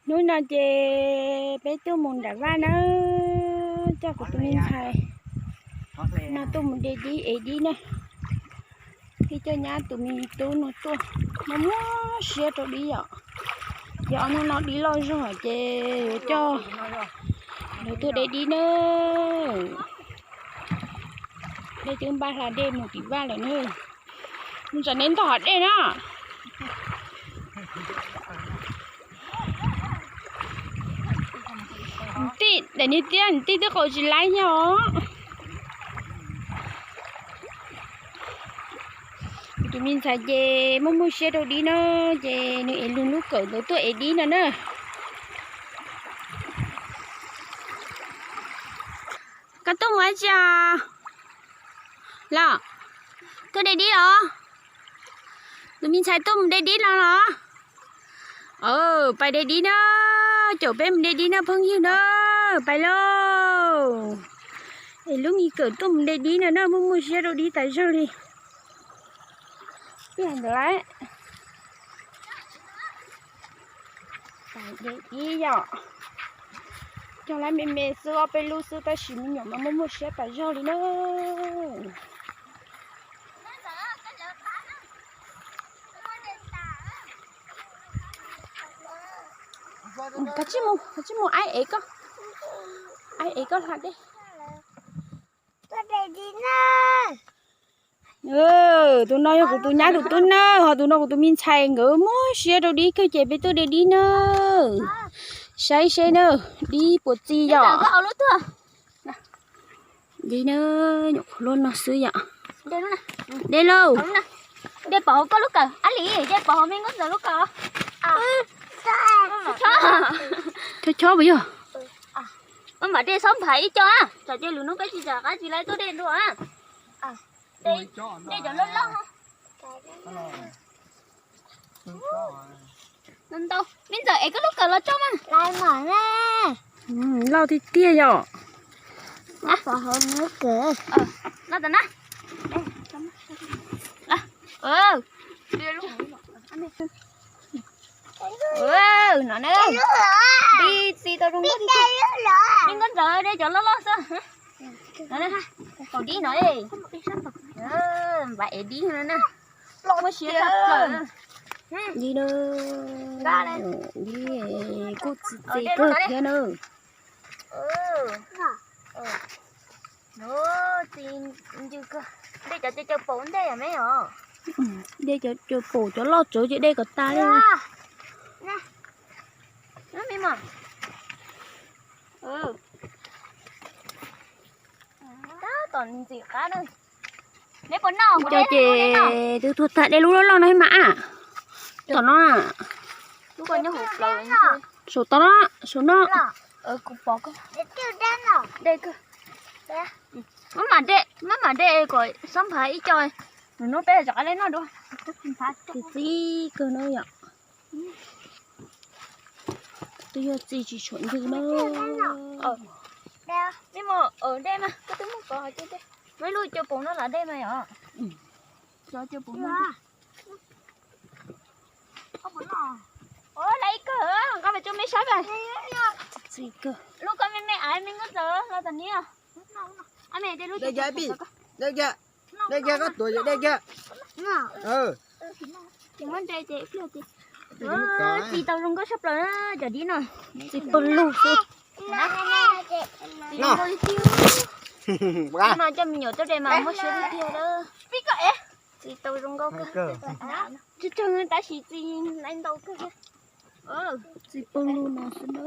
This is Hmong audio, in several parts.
Hnub no ces peb tuaj mus nram vaj na, coj kuv tus me ntxhais no tuaj mus de dib ev dib na. Thiab coj nyab tus me tub no tuaj, muaj muaj siab rau dib yom. Ces ob hnub no dib loj zog ces yuav coj lawv tuaj de dib na. Dej twb npaj hla dej mus tim vaj lawm na. Mus tsam neb ntog hov dej na. Tij daim niag tiab tij twb qau tsis laib thiab os. Tus me ntxhais ces muaj muaj siab rau dib na, ces nws ev lub lub kawm ntawd tuaj ev dib no na. Koj tuaj mus dab tsi os? Los, tuaj de dib los? Tus me ntxhais tuaj mus de dib no los? Pais de dib na, caum peb mus de dib na phooj ywg na, pais lauj. Es lub me kawm tuaj mus de dib no na, muaj muaj siab rau dib tas zog li. Ib ntawd lawm. Pais de dib yom. Cog lawm me me xwb, ob peb lub xwb tab sis me nyuam mas muaj muaj siab tas zog li na. Kav tsij mus, kav tsij mus aib ev koj, aib ev koj hla dej. Tus no yog kuv tus nyab tus tub na, ho tus no kuv tus me ntxhais, nkawd muaj siab rau dib kawg ces peb tuaj de dib na. Saib seb na, dib puas txi yom. Dib na, nyuam qhuav luaj no xwb yom. De lauj. De pov hauv koj lub kawm, ab lis, de pov hauv me nkauj ntxawm lub kawm. Chob chob puas yog? Maj mam de xob nphais ib co na, tsam ces lwm hnub peb tsis rov qab tsis laib tuaj de dua. De cov loj loj. Ntau, me ntxawm ev koj lub kawm los tso mas. Loj tiag tiag yom. Loj tas na. No na, dib txi tau zoo nkauj tiag. Me nkauj ntxawm de cov loj loj xwb. Haus dib no, npam ev dib no na. Muaj siab tshaj plaws. Dib, dib kuj txi txiv kawg thiab na. Txi ncw kawg. De cov caws paum ntej yom me os. De cov caws paum cov loj tsawv ces de kom tas li. Tab tom ntxim qab na. Neb puas noj? Cov ces twb tuag tag, de lub loj loj no mas a. Tom no. Saum tod, saum no. Maj mam de, maj mam de kom xob nphais ib co, nws nub peb rov qab noj dua. Txiv txiv kawg no yom. Twb yog txi tsis tshua ncw na. Muaj ib lub caws paum no los de mas yom. Lawv ib kawg, nqa pes tsua me saib mas. Txiv kawg. Lub koj me me aiv me nkauj ntxawm los tom niag. De kiag, de kiag, koj tuav de kiag. Txiv tau zoo nkauj tshaj plaws cov dib no. Txiv pawg lug xwb. No coj me nyuam tuaj de mas muaj siab tiag tiag. Txiv tau zoo nkauj kawg. Tsawg tsawg tab sis txiv ntau kawg. Txiv pawg lug no xwb na.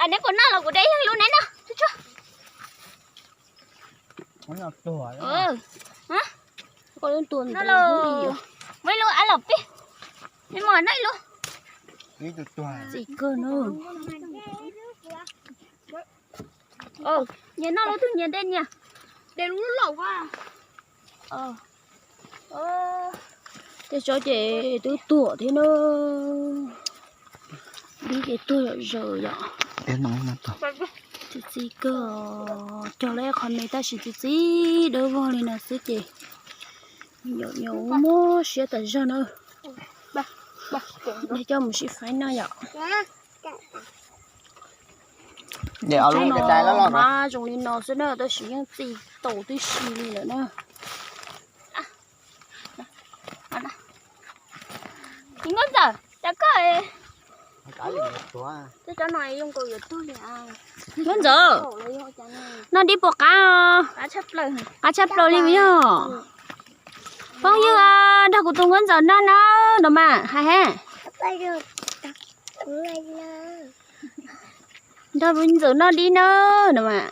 Neb puas noj los kuv de ib lub neb noj. Muaj ib lub ab los pib. Neb mos noj ib lub. Txiv kawg na. Nyias noj lub twg nyias de nyias. De lub loj. Tej tsob ces twb tuag thiab na. Dib ces tuag zom zaws yom. Txiv txiv kawg, cog lawm qhov me tab sis txiv txiv dawb vog li no xwb ces yom, yom muaj siab tas zog na. Coj mus sib faib noj yom. Hmab zoo li no xwb na, tab sis yeej txi taus tib si li lawm na. Nkauj Ntxawm, cas koj, Nkauj Ntxawm, noj dib puas qab? Qab tshaj plaws li yog. Phooj ywg, nrog kuv tus Nkauj Ntxawm noj na, no mas hais ha. Nrog Nkauj Ntxawm noj dib na, no mas.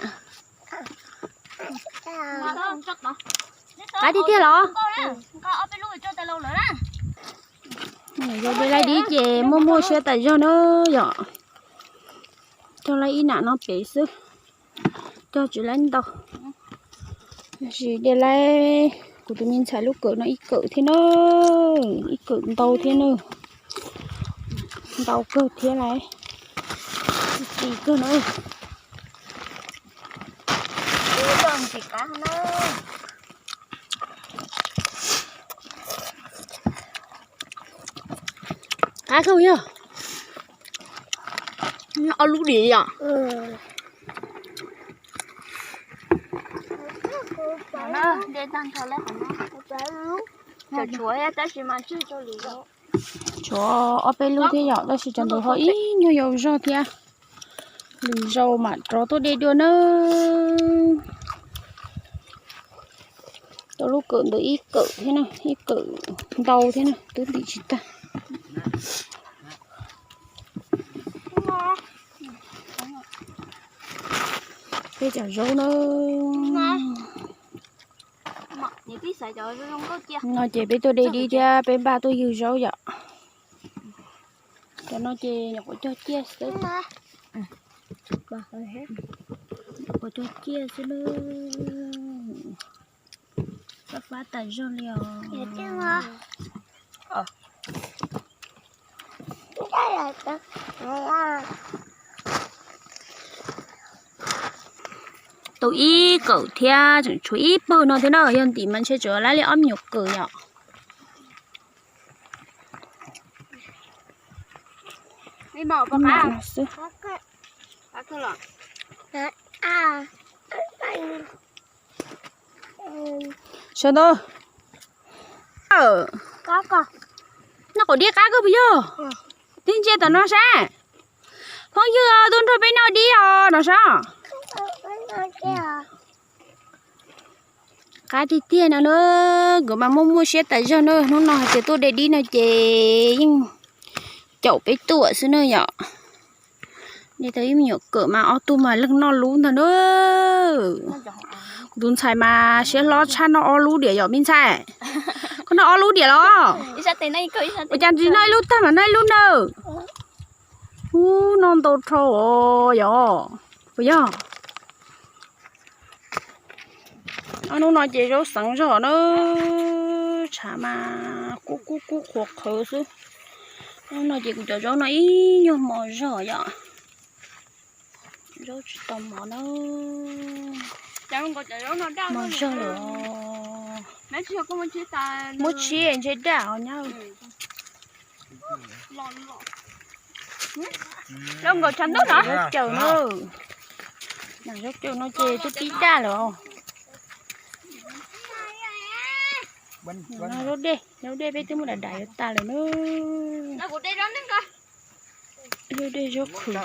Qab tiag tiag los? Yog laib dib ces muaj muaj siab tas zog na yom. Cog laib ib nam no pem xwb, cog tsis laib ntau. Tab sis de laib kuv tus me ntxhais lub kawm no ib kawm thiab na, ib kawm ntau thiab na, ntau kawg thiab lauj, txi kawg na. Qab kawg yog. Ob lub diam yom. Tshuav ob peb lub thiab yom, tab sis cov ntawd ho ib nyuag yau zog thiab. Lwm zaus mam rov tuaj de dua nawb. Tau lub kawm ntawd ib kawm thiab na, ib kawm ntau thiab na, twb ntim tsis tag. Peb cov zaub na. No ces peb tuaj de dib thiab peb npaj tuaj ywg zaub yom. Cov no ces nyuam qhuav cog ciaj xwb. Nyuam qhuav cog ciaj xwb na. Fab fab tas zog li os. Tau ib kawm thiab, tseem tshuav ib pawg no thiab na, yog ntim mas ntshe tsuas laib li ob me nyuam kawm yom. Sawv ntawd, noj qaum dib qab kawg puas yog? Tig ntsia tom no saib. Phooj ywg, tuaj nrog peb noj dib os no saib. Qab tiag tiag no na, nkawd mas muaj muaj siab tas zog na, hnub no hais tias tuaj de dib no ces yeej caum peb tuaj xwb na yom. De tau ib me nyuam kawm mas ob tug mas leej noj lub ntag na. Kuv tus ntxhais mas siab hlob tshaj, noj ob lub diam yom me ntxhais. Koj noj ob lub diam los? Ua cas tsis noj ib lub tag mas noj ib lub nawb? Ub, noj ntau dhau os yom. Puas yog? Ob hnub no ces zaub xeev zog na, tshav mas kub kub kub qhuav qhawv xwb. Ob hnub no ces kuv cov zaub no ib nyuag mos zog yom. Zaub tsis tau mos na. Mos zog lawm. Muab tsib ntshe daj os nyab. Zaub nkaus tshav ntuj no. Zaub caws na. Zaub caws no ces twb pib daj lawm. Zaub dej, zaub dej peb twb muab dam dam yuav tas lawm na. Zaub dej zaub qhwv.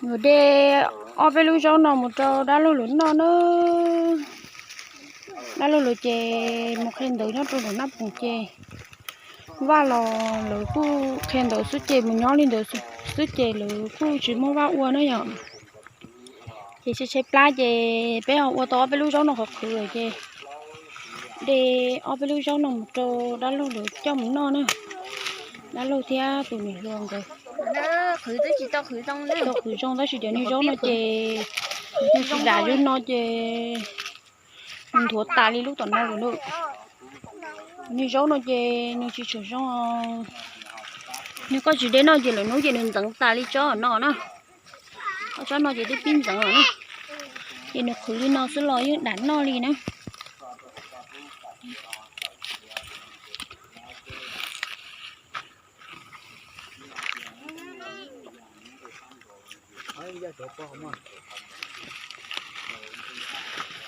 Kuv de ob peb lub zaub no mus rau dab laug lawv noj na. Dab laug lawv ces mus qhia ntawv nyob rau nram Naj Poos ces vaj los lawv kuj qhia ntawv xwb ces mus nyob li ntawd xwb ces lawv kuj tsis muaj vaj ua na yom. Ces tshaib tshaib plab ces peb ho ua tau ob peb lub zaub no qhov qhwv ces de ob peb lub zaub no mus rau dab laug lawv coj mus noj na. Dab laug thiab tus niam hluas nkawd. Qhwv twb tsis tau qhwv zoo, tau qhwv zoo tab sis cov niag zaub no ces Tsis dam zoo no ces nws nthuav tas li lub tom no lawm na. Niag zaub no ces nws tsis tshua zoo. Nws koj tsis de noj ces lwm hnub ces nws ntxeev tas li tsob no na. Koj tsob no ces twb pib ntxeev lawm na. Ces nws qhwv li no xwb los yeej dam noj li na.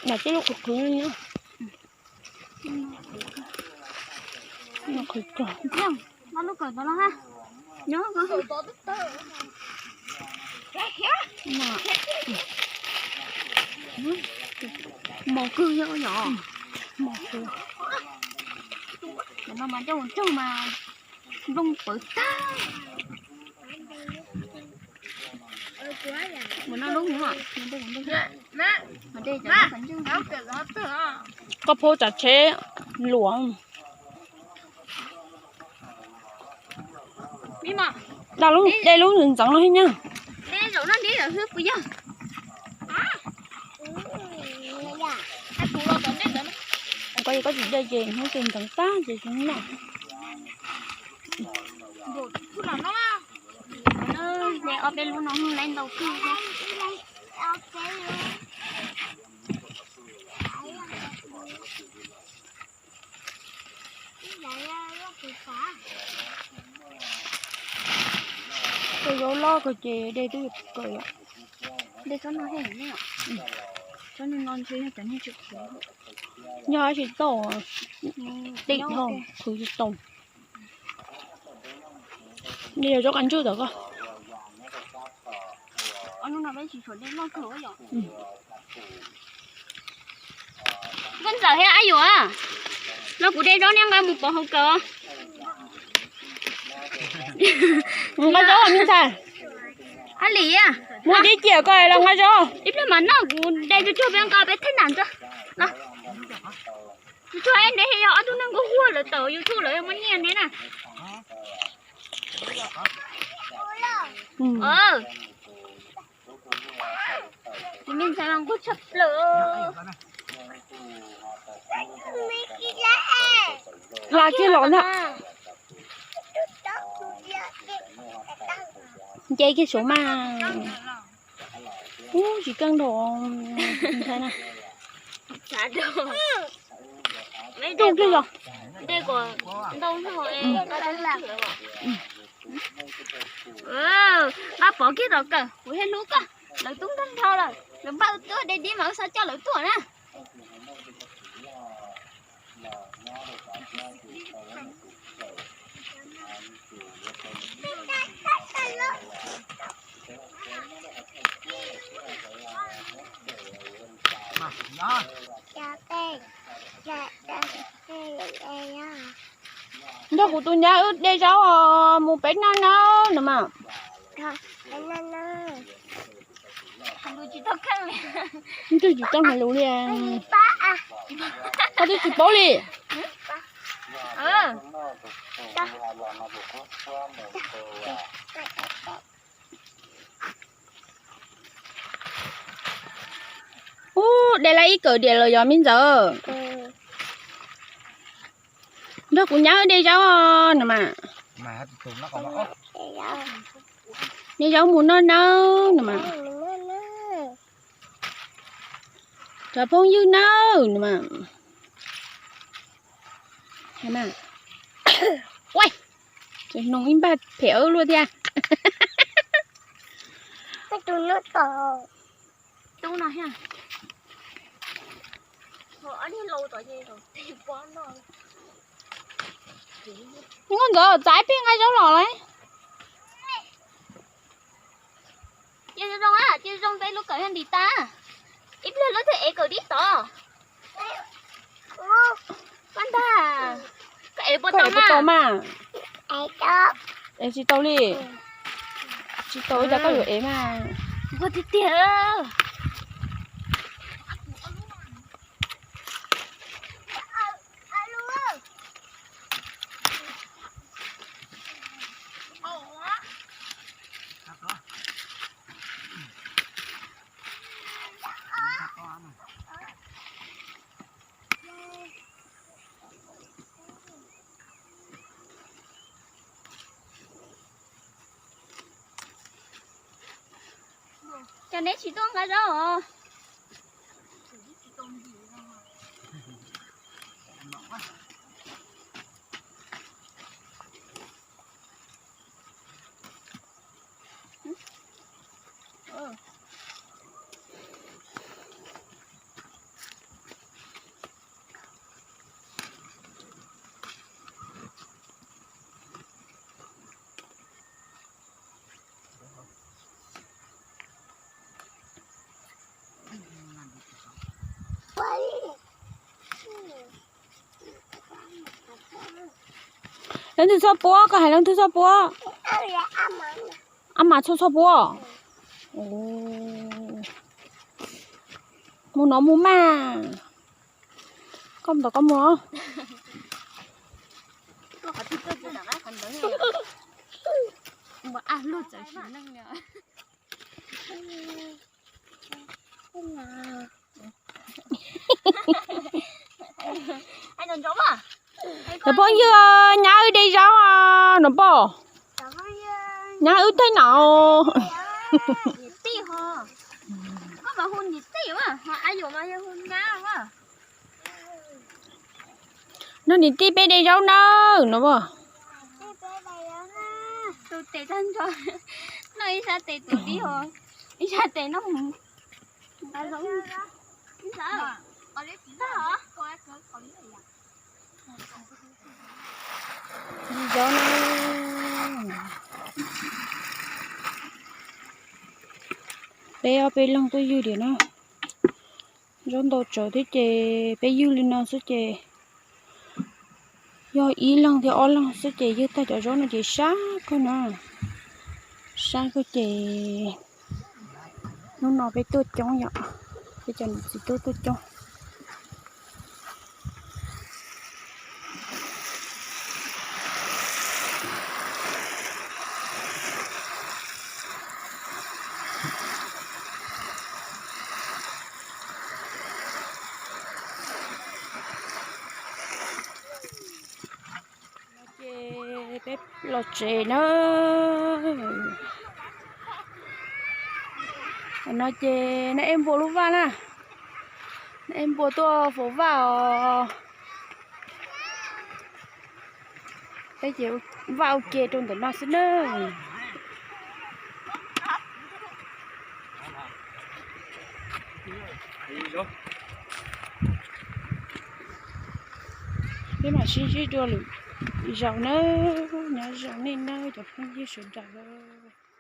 Nws tib lub qhwv qhwv li na. Qhwv cog. Mos kawg yog yom. Mos kawg. Cov no mas coj mus cog mas nplooj pawv tag. Mus no lub mus. Koj phob tsav tsheb luam. Dab lub, de lub ntxeev no thiab nyab. Koj, koj tsis de ces hnub twg ntxeev tag ces tsis noj. De ob peb lub no laiv ntau kawg. Tej zaub loj kawg ces de twb kawg yom. De tsob no, tsob no no ntshe yog cov niag tsis qhwv. Yog tsis tau, dim ho qhwv tsis tau. Nws yog zaub qas ntswj tom koj. Nkauj Ntxawm thiab Ab Yuam, los kuv de zaub nej nqa mus pov hauv kawm. Nqa zaub me ntxhais. Ab Lis, muab dib ciam koj los nqa zaub. Ib pliag mas noj, kuv de tsuag tsuag peb nqa peb thej ntam ntxo. Tsuag tsuag neb yog ob tug neeg nkauj huaj lawm tawm YouTube lawm muaj nyiaj neb na. Tus me ntxhais mas nquag tshaj plaws. Hla kiag los ntag. Nce kiag saud mas. Ub, tsis keej dhau ntshai na. Tsuj kiag los. Nqa pov kiag tom kawm, kuv thiaj hlub koj. Lawv tub nrog nrho lawm, lawv npaj tuaj de dib mas wb xav coj lawv tuaj na. Nrog kuv tus nyab wb de zaub mus peb noj nawb no mas. Ntuj tsis tau hais lus li. Koj twb tsis paub li. Ub, de lawm ib kawm diam los yog me ntxawm. Nrog kuv nyab de zaub no mas. De zaub mus noj nawb no mas. Cov phooj ywg nawb no mas. Ua, tseem hnoos ib npag phem luaj thiab. Nkauj Ntxawm, txav ib pliag nqa zaub los lauj. Cia zoo, cia zoo peb lub kawm yog ntim tas. Ib pliag lub twg ev kawm dib tod. Koj ntag, koj ev puas tau mas? Ev tsis tau li. Tsis tau li cas koj yuav ev mas. Nquag tiag tiag. Cas neb tsis tuaj nqa zaub os? Leej twg txhob puab, koj hais leej twg txhob puab? Ab mas txhob txhob puab. Mus no mus mas. Koj mus tom koj mus. Nov phooj ywg, nyab wb de zaub os nov pog. Nyab wb theej nov. Nov niam tij peb de zaub nawb nov pog. Zaub na. Peb ob peb leeg tuaj ywg diam na. Zaub ntau tsawv thiab ces peb ywg li no xwb ces yog ib leeg thiab ob leeg xwb ces ywg tag cov zaub no ces sab kawg na. Sab kawg ces hnub no peb tuaj coob yom, peb cov niam txiv tub tuaj coob. Ces peb los tsev na. No ces neb ej npua lub vaj na. Neb ej npua tuaj faus vaj os. Peb ces vaj ua ke rau ntawm no xwb na. Peb mam sib ntsib dua lwm zaus nawb, nyob zoo nej nawb cov phooj ywg sawv daws.